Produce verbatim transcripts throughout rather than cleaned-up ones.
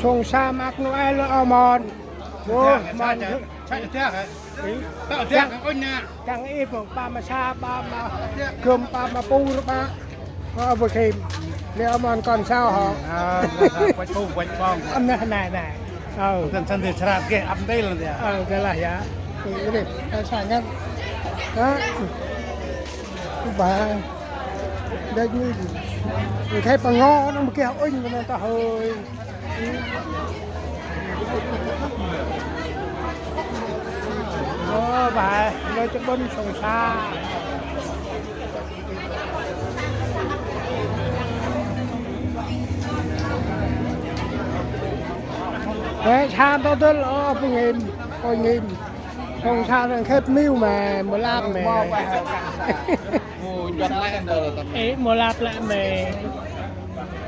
Sông sa maak Noel ơ mon. Ô, mon. Sa dak, sa dak, ơ. Dak, dak, dak, ônh na. Dak i pông, ba ma sa, ba ma gum, ba ma pur, ba. Ơ, bu khim. Lĕ ơ mon kon sao hŏ. Ơ, kon sao, kon pung, kon pung. Ơ, nê, nê, nê. Ơ. Kon săn thì srap geh, ăp ntil nê. Ơ, geh lah ya. Ê, ê, ê, sa ngăn. Hă? Ba. Dek ni. Khe pa ngo nâng ma geh ônh nê ta hơi. Ơ, ba, lơi chơ ƀon sông sa. Ê, sa ta dơl, ơ, bu ngim, ôi ngim. Sông sa nâng khêp miu ma, mâu lap ma. Ê, mâu lap lĕ ma.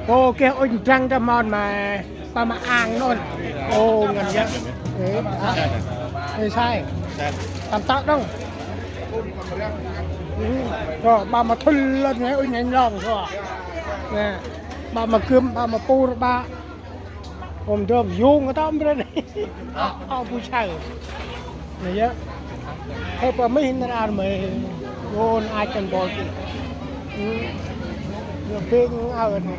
Ô, geh ônh drăng ta mon ma. Ba ma ang nôn. Ô, ngăn yơk. Ê, ê, sai. Tăm tao đŏng. Ơ, ba ma thŭl lŏn nê, ônh nê nlong so. Nê, ba ma gum, ba ma pur, ba. Ôm dơm yông ta ôm brên. Ơ, bu saơ. Nê yơk. Khêp pa mih nar ar ma. Ôn ai chân bol. Ơ, bêng ao nê.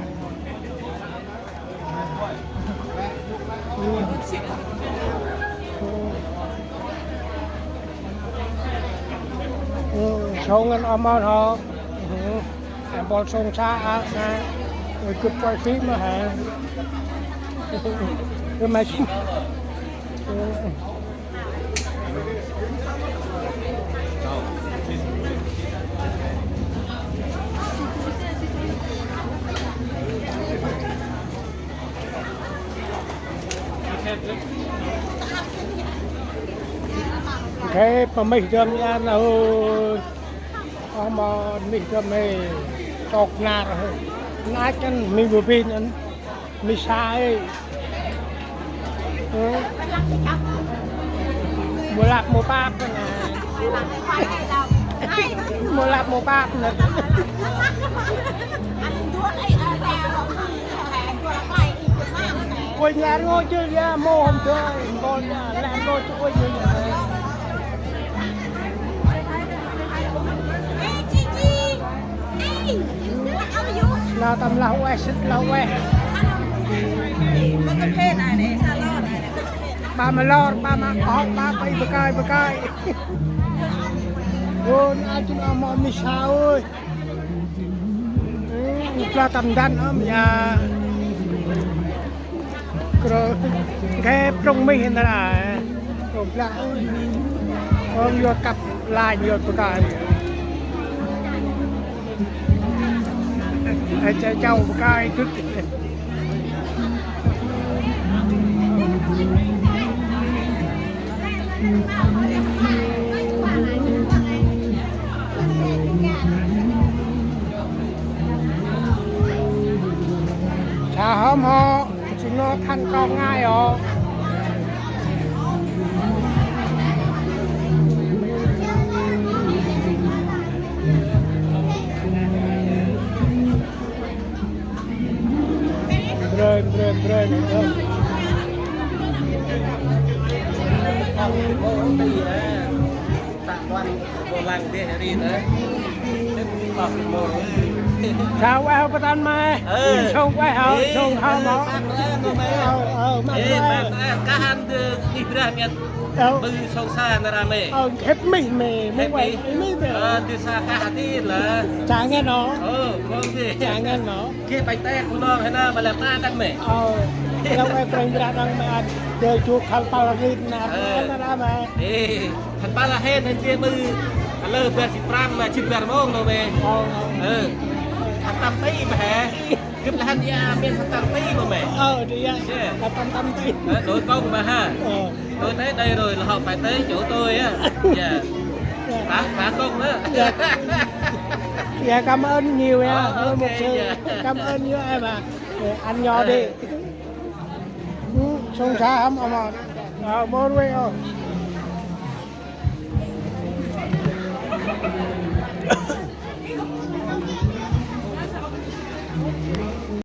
Ơ, sông ngăn ơ mon hŏ. Ơ, em bol sông sa a, na. Ôi, gâp quay phim ma hả? Ơ, ma. Ơ. Khe pa mih dơm ya na hơi. Ơ, ma mih dơm hê. Chok nar hê. Na chân mih bu bin ăn. Misa ê. Ơ. Mâu lap mâu pap nê. Mâu lap mâu pap nê. Ôi, nhar ngô chơ ya, mâu hôm dơi, mâu ya, lẹ ngô chơ ôi, nhar. Nau tâm lah ueh, sĭt lah ueh. Ba ma lor, ba ma ŏk, ba, ba i bơkai, bơkai. Ơ, na chun ơ mâu misa ơi. Ơ, blah tâm ndăn ơm ya. Kro, ghe prông mih ndra. Prông blah. Ơ, yot kăp lanh yot bơkai. Ê, chau, chau bơkai dŭt. Sa hŏm hŏ, si ngŏ khăn kong ngai hŏ. Brơi, brơi, brơi, brơi. Sa ueh hŏ pơtăn mê. Ê. Sông ueh hŏ, ê, sông hŏ mâo. Ê, păng ueh nô mê. Ơ, ơ, măng ueh. Ê, păng ueh, kahan dơ nih brah miên. Ơ. Bư sông sa nara mê. Ơ, khêp mih mê, mông ueh mih mê. Ơ, dơ sa kah ti la. Chả nghe nó. Ơ, không gì. Chả nghe nó. Geh păch tĕk bu nong hê na ma lĕ ta kăn mê. Ơ, lăng ê prêng bra đăng mê ăn dơi chu khăl pal rit na, ơ, ăn na mê. Ê, khăl pal hên hên geh bư. Alơ bar si prăm ma jêt bar mông nô mê. Ơ. Ơ. Khăl tâm ti mê hê. Gâp lĕ hăn ya mê khăl tâm ti mô mê. Ơ, di ya. Khăl tâm tâm ti. Ơ, đối công mà ha. Ơ. Tôi thấy đây rồi là họ phải tới chỗ tôi á. Dạ. Dạ. Phá, phá công á. Dạ. Dạ, cảm ơn nhiều nha. Ờ, ok, mục sư. Dạ. Cảm ơn nhiều em ạ. Ờ, ăn nho đi. Ơ. Ơ, sông sa hăm, hăm, hăm. Ờ, mô rê, ờ.